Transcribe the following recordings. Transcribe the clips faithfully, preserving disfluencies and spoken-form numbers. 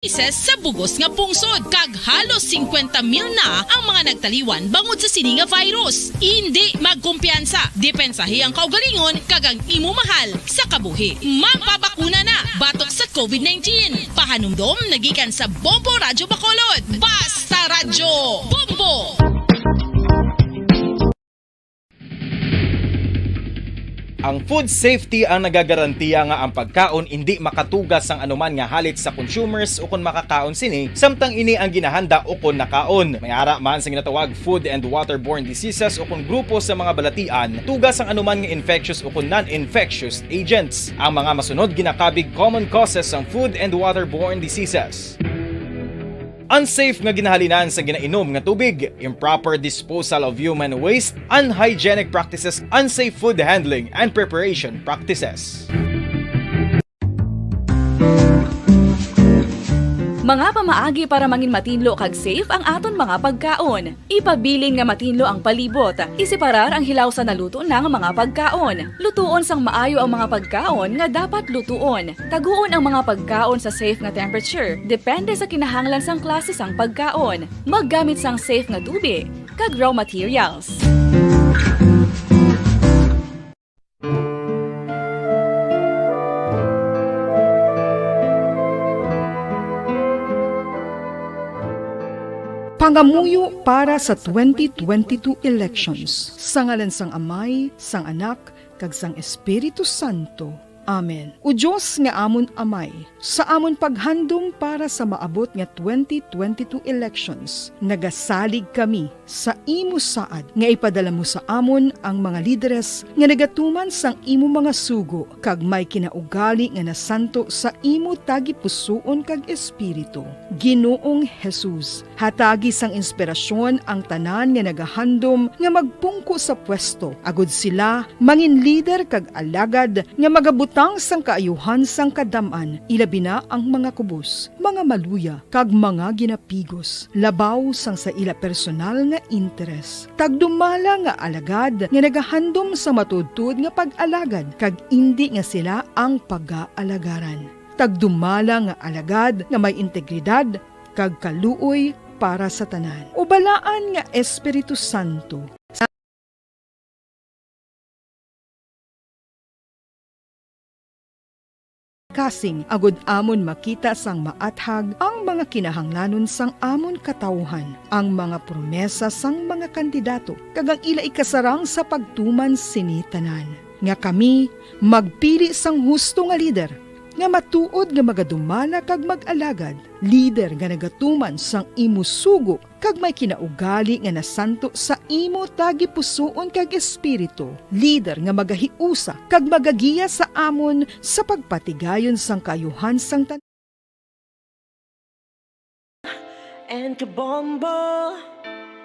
cases sa bugos nga pungsod, kag halos singkwenta mil na ang mga nagtaliwan bangod sa sini nga virus. Indi magkumpiyansa, depensahi ang kaugalingon kag ang imo mahal sa kabuhi. Magpabakuna na batok sa COVID nineteen. Pahanumdom nagikan sa Bombo Radyo Bacolod. Basta Radyo Bombo! Ang food safety ang nagagarantiya nga ang pagkaon indi makatuga sang anuman nga halit sa consumers ukon makakaon sini, samtang ini ang ginahanda ukon nakaon. May ara man sa ginatawag food and waterborne diseases ukon grupo sa mga balatian tuga sang anuman nga infectious ukon non-infectious agents. Ang mga masunod ginakabig common causes sang food and waterborne diseases. Unsafe nga ginahalinan sa ginainom nga tubig, improper disposal of human waste, unhygienic practices, unsafe food handling and preparation practices. Mga pamaagi para mangin matinlo kag safe ang aton mga pagkaon. Ipabilin nga matinlo ang palibot. Iseparar ang hilaw sa naluto na nga mga pagkaon. Lutuon sang maayo ang mga pagkaon nga dapat lutuon. Taguon ang mga pagkaon sa safe nga temperature, depende sa kinahanglan sang klase sang pagkaon. Maggamit sang safe nga tubi kag raw materials. Pangamuyo para sa twenty twenty-two elections. Sa ngalan sang Amay, sang Anak, kag sang Espiritu Santo. Amen. O Dios nga amon Amay, sa amon paghandom para sa maabot nga twenty twenty-two elections, nagasalig kami sa imo saad nga ipadala mo sa amon ang mga lideres nga nagatuman sang imo mga sugo kag may kinaugali nga nasanto sa imo tagipusoon kag espiritu. Ginoong Jesus, hatagi sang inspirasyon ang tanan nga nagahandom nga magpungko sa pwesto, agud sila mangin lider kag alagad nga magabutang sang kaayuhan sang kadam-an, ilabi na ang mga kubos, mga maluya, kag mga ginapigos, labaw sang sa ila personal nga interes. Tagdumala nga alagad nga nagahandom sa matuodtuod nga pag-alagad, kag indi nga sila ang pagaalagarn. Tagdumala nga alagad nga may integridad kag kaluoy para sa tanan. O balaan nga Espiritu Santo, kasing agud amon makita sang maathag ang mga kinahanglanon sang amon katawuhan, ang mga promesa sang mga kandidato, kag ang ila ikasarang sa pagtuman sini tanan. Nga kami magpili sang husto nga lider, nga matuod nga magadumala kag mag-alagad, lider nga nagatuman sang imo sugo kag may kinaugali nga nasanto sa imo tagipusoon kag espiritu, lider nga magahiusa kag magagiya sa amon sa pagpatigayon sang kaayuhan sang tan- And Kabombo,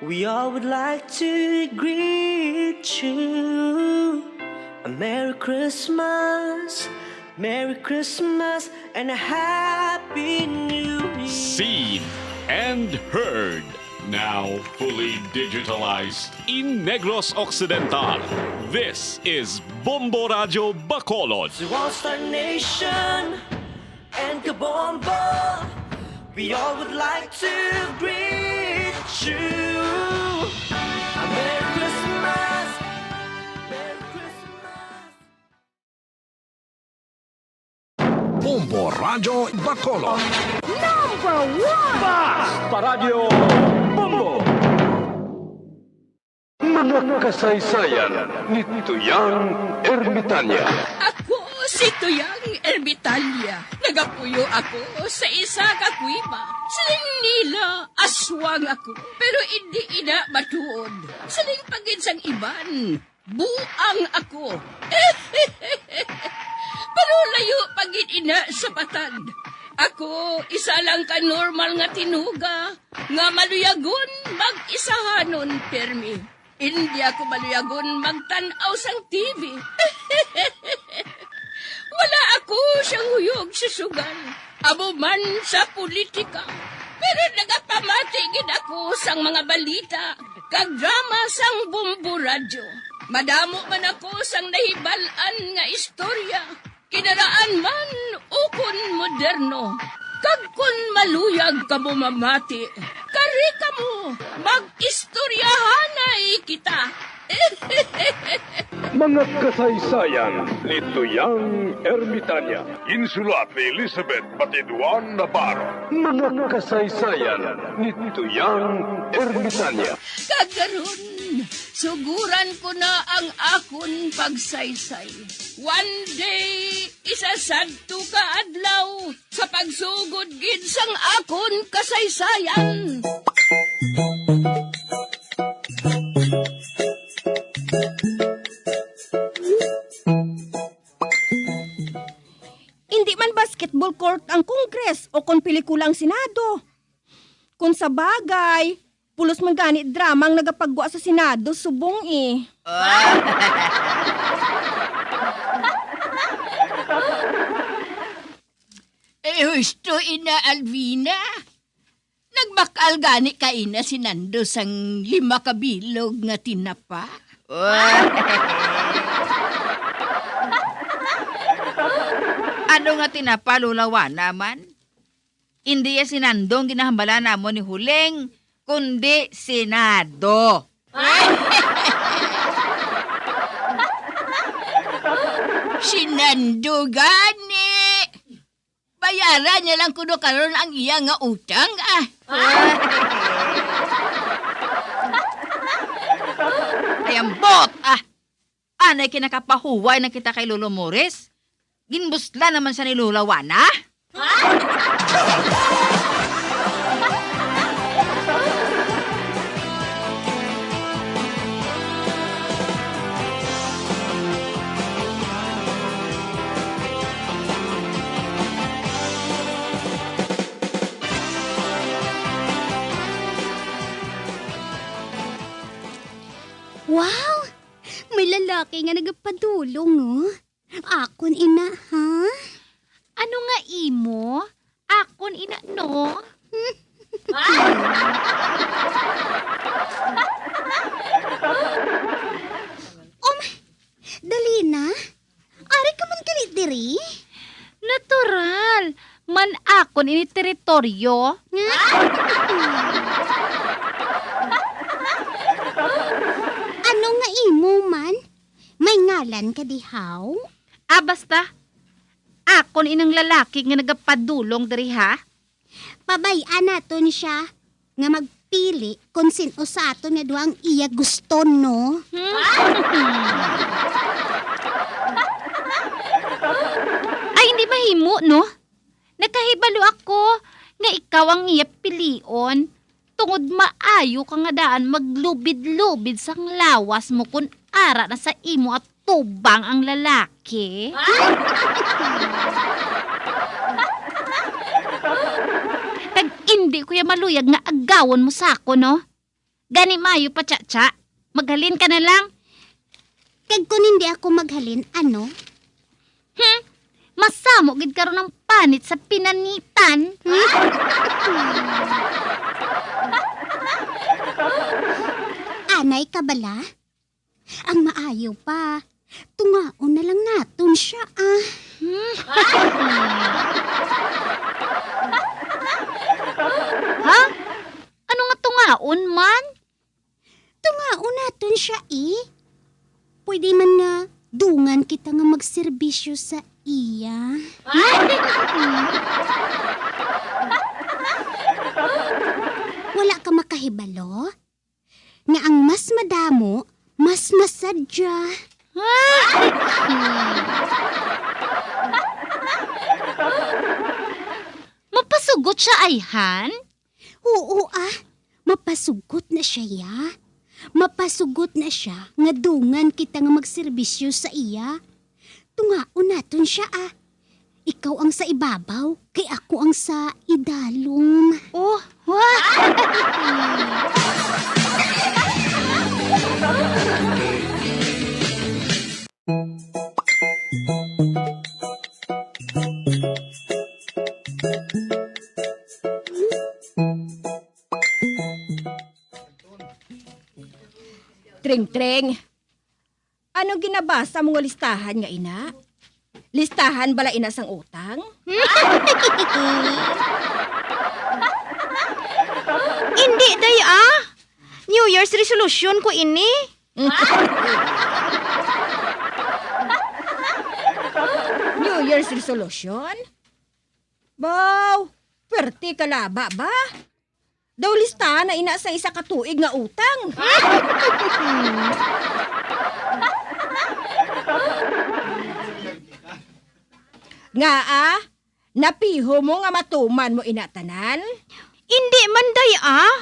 we all would like to greet you a Merry Christmas, Merry Christmas, and a Happy New Year. Seen and heard. Now fully digitalized in Negros Occidental. This is Bombo Radyo Bacolod. To All Star Nation and Kabombo, we all would like to greet you a Merry Christmas, Merry Christmas. Bombo Radyo Bacolod. Number one! Basta Radyo Bombo! Mga kasaysayan ni Tuyang Ermitanya. Ako si Tuyang Ermitanya. Nagapuyo ako sa isa ka kuweba. Siling nila, aswang ako. Pero indi ina matuod. Siling pa gid sang iban, buang ako. Pero layo pa gid ina sa patag. Ako, isa lang ka normal nga tinuga nga maluyagon mag-isahanon pirmi. Indi ako maluyagon magtan-aw sang T V. Wala ako siyang huyog sa sugal, amo man sa politika. Pero nagapamati gid ako sang mga balita kag drama sang Bombo Radyo. Madamo man ako sang nahibal-an nga istorya, kinaraan man ukon moderno. Kag kon maluyag kamo mamati, kari kamo, mag-istoryahanay kita. Mga kasaysayan ni Tuyang Ermitanya. Ginsulat ni Elizabeth Batiduan Navarro. Mga kasaysayan ni Tuyang Ermitanya. Kag karon, suguran ko na ang akon pagsaysay. One day, isa sadto ka adlaw, sa pagsugod gid sang akon kasaysayan. Hindi man basketball court ang Congress o kon pelikula ang Senado. Kung sa bagay, pulos man gani drama ang nagapagwa sa Senado subong eh. Eh, husto ina, Alvina. Nagbakal gani ka ina si Nando sang lima ka bilog nga tinapa. Ano nga tinapa, Lola Juana man? Indi ya si Nando ang ginahambala namon ni Huling, kundi si Nado. Si Nando gani. Bayaran niya lang kuno karon ang iya nga utang, ah. Ay, ambot, ah. Anay kinakapahuway na kita kay Lolo Morris. Ginbuslan naman siya ni Lola Juana. Wow! May lalaki nga nagapadulong, oh. Akon ina, ha? Ano nga imo? Akon ina, no? Um, dali na. Ari ka man gali diri? Natural. Man akon ini teritoryo. Ano nga imo man? May ngalan ka dihaw? Ah, basta. Akon inang lalaki nga nagapadulong diri, ha? Pabay-an naton sia nga magpili kon sin-o sa aton nga duha ang iya gusto, no? Ay, hindi mahimo, no? Nakahibalo ako nga ikaw ang iya pilion, tungod maayo ka nga daan maglubid-lubid sang lawas mo kon ara na sa imo atubang ang lalaki. Kag indi ko ya maluyag nga agawon mo sa akon, no? Gani maayo pa, Cha-cha. Maghalin ka na lang. Kag kon hindi ako maghalin, ano? Hmm? Masamo gid karon ang panit sa pinanitan. Anay ka bala? Ang maayo pa, tungaon na lang naton sia, ah. Hmm? Ha? Ano nga tungaon man? Tungaon naton sia, eh. Pwede man nga dungan kita nga magserbisyo sa iya. Wala ka makahibalo nga ang mas madamo, mas masadya. Mapasugot siya, ayhan? Oo, ah. Mapasugot na siya, ya. Mapasugot na siya nga dungan kita nga magserbisyo sa iya. Tungaon naton siya, ah. Ikaw ang sa ibabaw, kay ako ang sa idalom. Oh, wa- Tring-tring, ano ginabasa mo nga listahan nga ina? Listahan bala ina sang utang? Indi, day, ah. New Year's resolution ko ini. New Year's resolution? Baw, pwerte ka laba ba? Daw listahan na ina sa isa ka tuig nga utang. Ngaa, napiho mo nga matuman mo ina tanan? Indi man, day, ah.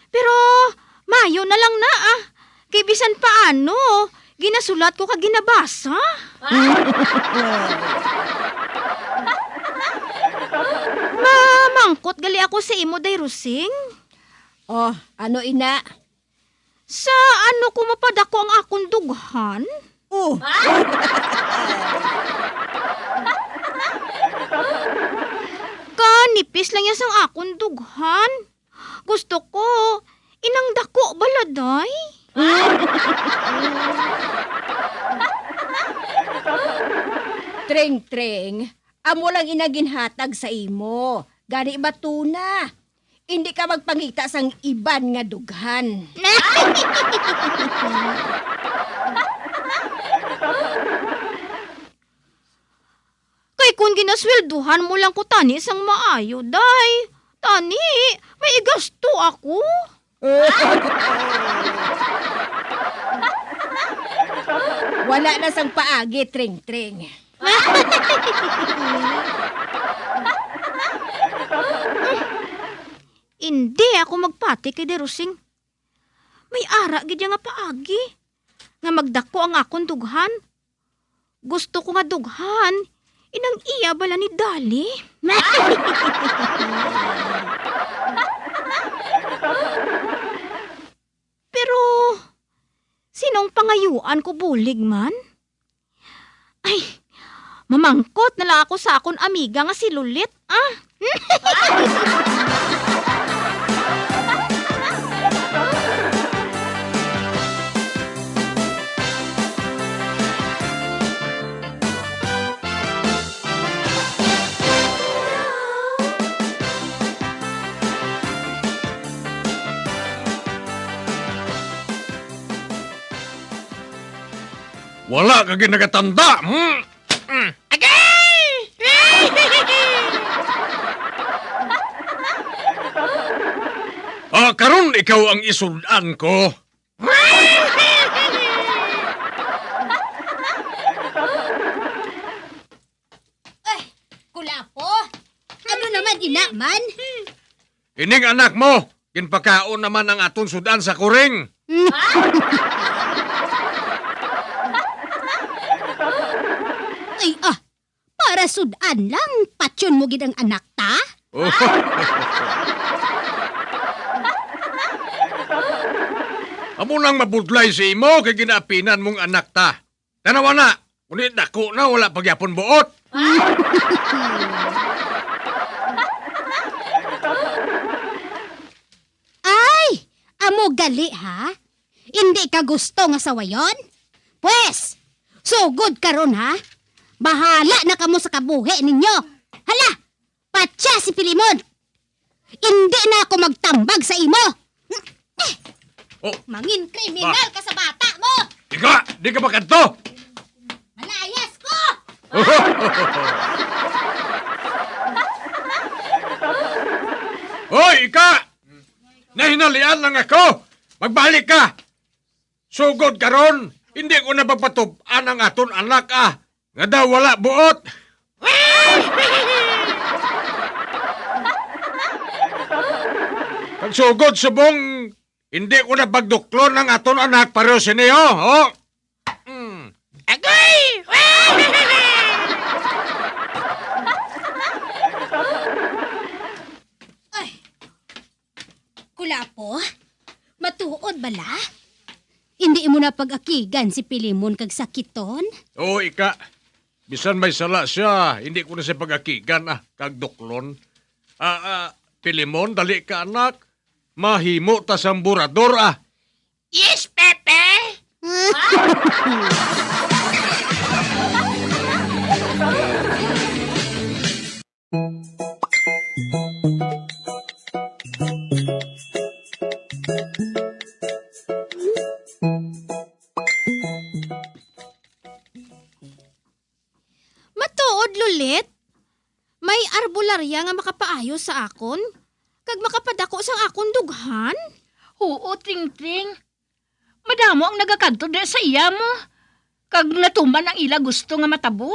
Pero maayo na lang na, ah. Kay bisan paano, ginasulat ko kag ginabasa. Mamangkot gali ako sa imo, day Rosing. Oh, ano ina? Sa ano ko mapadako ang akon dughan? Oh. Kanipis lang ya sang akon dughan. Gusto ko, inang dako bala, day. Tring-tring, amo lang ina ginhatag sa imo. Gani ba tuna? Indi ka magpangita sang iban nga dughan. Kay kun ginasweldohan mo lang ko tani sang maayo, day, tani, may igasto ako. Wala na sang paagi, Tring-tring. Indi ako magpati kay Day Rosing. May ara gid ya nga paagi nga magdako ang akon dughan. Gusto ko nga dughan inang iya bala ni Dali. Pero sinong pangayuan ko bulig man? Ay, mamangkot na lang ako sa akon amiga nga si Lulit, ah. Wala ka gid nagatanda, hmm? Mm. Agay! Ah, karon ikaw ang isud-an ko. Ay, Kulapo! Ano naman, ina man? Ining anak mo, ginpakaon naman ang aton sud-an sa kuring. Ay, ah, para sud-an lang, patyon mo gid ang anak ta? Oh. Amo nang mabudlay si imo kay ginaapinan mong anak ta. Tanawa na, kundi dako na, wala pa gyapon buot. Ay, amo gali, ha? Indi ka gusto nga sawayon? Pwes, sugod karon, ha? Bahala na kamo sa kabuhi ninyo. Hala, patya si Pilimon. Indi na ako magtambag sa imo. Oh. Mangin kriminal Ba? ka sa bata mo. Ika, di ka makadto. Malayas ko. Hoy, ika! Nahinalian lang ako. Magbalik ka. Sugod karon, hindi ko na pagpatub-an ang aton anak, ah. Nga daw wala buot. Pagsugod subong, hindi ko na pagduklon ang aton anak pareho sini, oh. Oh. Mm. Agoy! Ay, Kulapo, matuod bala? Hindi mo na pag-akigan si Pilimon kag sakiton? Oo, ika. Bisan may sala siya, hindi ko na siya pag-akigan, ah, kag duklon. Ah, ah, Pilimon, dali ka, anak. Mahimo ta sang burador, ah. Yes, Pepe! nga makapaayo sa akon, kag makapadako sang akon dughan? Oo, Tingting. Madamo ang nagakadto di sa iya mo, kag natuman ang ila gusto nga matabo.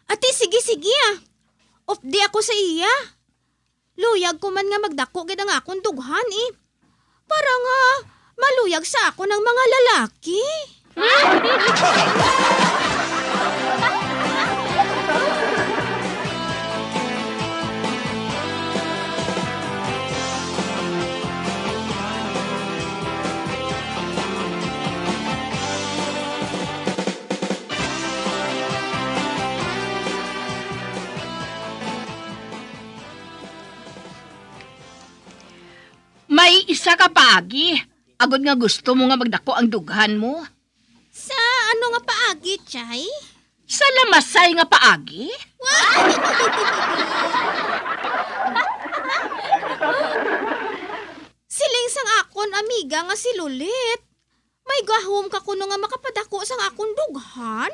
Ati, sige, sige, ah. Updi ako sa iya. Luyag ko man nga magdako gid ang akon dughan, eh. Para nga maluyag sa akon ang mga lalaki. May isa ka paagi, agod nga gusto mo nga magdako ang dughan mo. Sa ano nga paagi, Chay? Sa lamasay nga paagi? Siling sang akon amiga nga si Lulit, may gahom ka kuno nga makapadako sang akon dughan?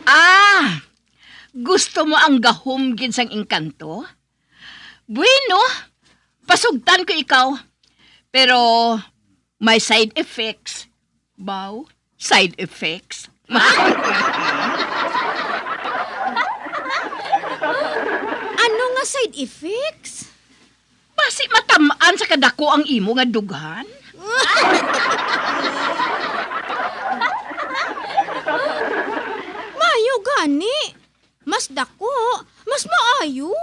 Ah, gusto mo ang gahom gid sang engkanto? Bueno, pasugtan ko ikaw. Pero may side effects. Baw, side effects. Ano nga side effects? Basi matamaan sa kadako ang imo nga dughan. Maayo gani. Mas dako, mas maayo.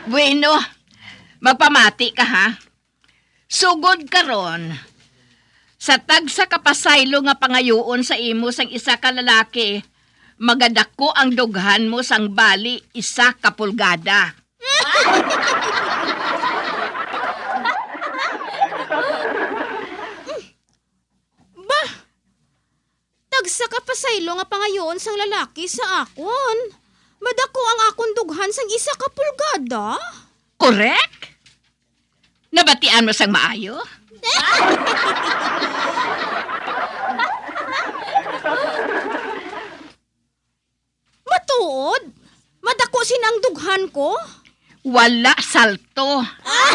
Bueno, magpamati ka, ha? Sugod karon, sa tagsa ka pasaylo nga pangayoon sa imo sang isa ka lalaki, magadako ang dughan mo sang bali isa ka pulgada. Bah! Tagsa ka pasaylo nga pangayoon sang lalaki sa akon. Madako ang akon dughan sang isa ka pulgada. Correct? Nabatian mo sang maayo? Matuod? Madako sina ang dughan ko? Wala salto. Ah,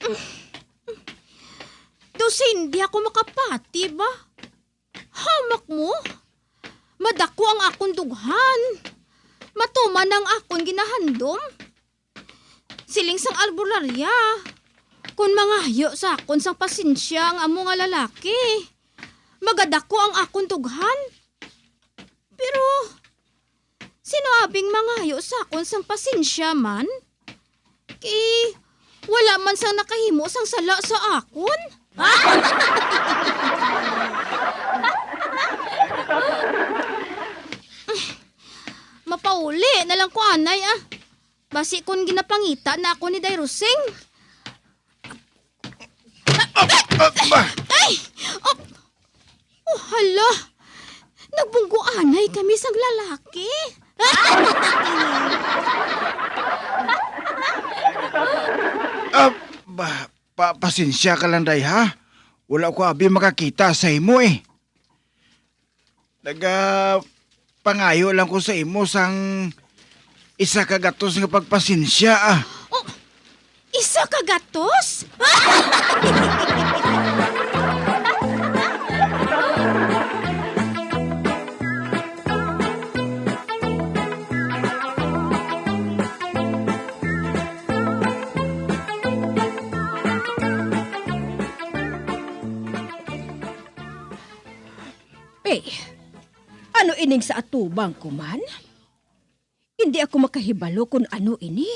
mm. Daw sa hindi ako makapati ba? Hamak mo? Madako ang akon dughan. Matuman ang akon ginahandom. Siling sang albularya, kon mangayo sa akon sang pasensya ang amo nga lalaki, magadako ang akon dughan. Pero sino abing mangayo sa akon sang pasensya man? Kay wala man sang nakahimo sang sala sa akon. Mapauli na lang ko anay, ah. Basi kon ginapangita na ako ni Day Rosing. Ay! Oh! Oh, hala! Nagbunggoanay kami sang lalaki. Ah, ba, pa, pasensya ka lang, day, ha? Wala ko abi makakita sa imo, eh. Naga, pangayo lang ko sa imo sang isa ka gatos nga pagpasensya, ah. Oh, isa ka gatos? Eh, ano ining sa atubang ko man? Hindi ako makahibalo kung ano ini.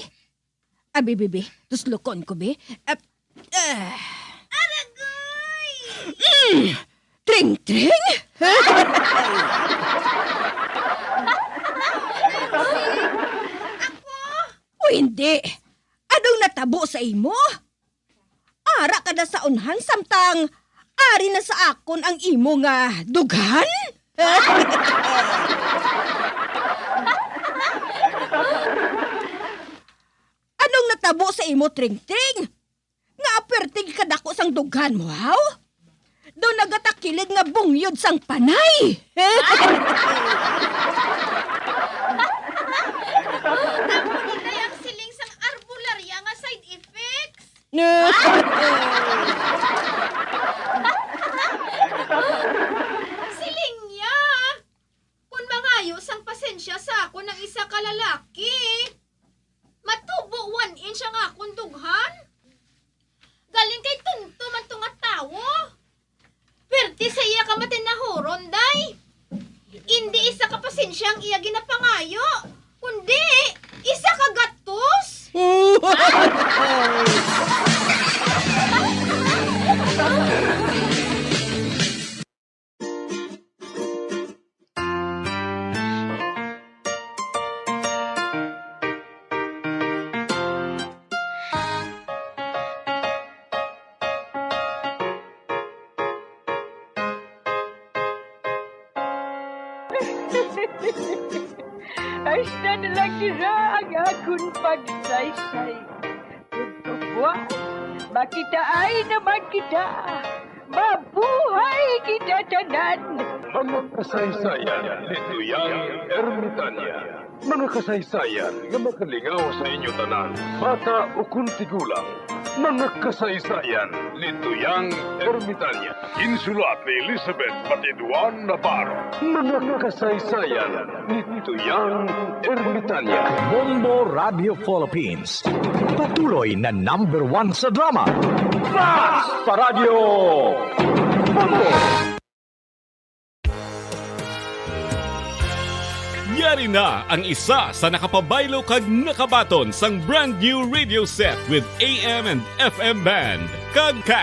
Abi, bibi, tuslukon ko, bi. Ah, ah. Tring-tring? O hindi, anong natabo sa imo? Ara ka na sa unhan samtang ari na sa akon ang imo nga dughan? Anong natabo sa imo, Tring-tring? Nga aperte kadako sang dughan mo, haw? Daw nagatakilid nga bungyod sang panay. Tapos, inday, ang siling sang arbularya nga side effects. Siling niya, kung mangayo sang pasensya sa akon ang isa ka lalaki, matubo one inch ang akon dughan. Galing kay tunto man to nga tawo. Perte sa iya ka matinahuron, day. Indi isa ka pasensya ang iya ginapangayo, kundi isa ka gatos. Hasta na lang dira ang akon pagsaysay. Ug buwas, makitaay naman kita. Mabuhay kita tanan! Mga kasaysayan ni Tuyang Ermitanya. Mga kasaysayan nga makalingaw sa inyo tanan, bata ukon tigulang. Mga kasaysayan ni Tuyang Ermitanya. Insulat ni Elizabeth Batiduan Navarro. Mga kasaysayan ni Tuyang Ermitanya. Bombo Radio Philippines. Patuloy na number one sa drama. Fast Paradyo! Bombo! Yari na ang isa sa nakapabaylo kag nakabaton sang brand new radio set with A M and F M band, kag cash.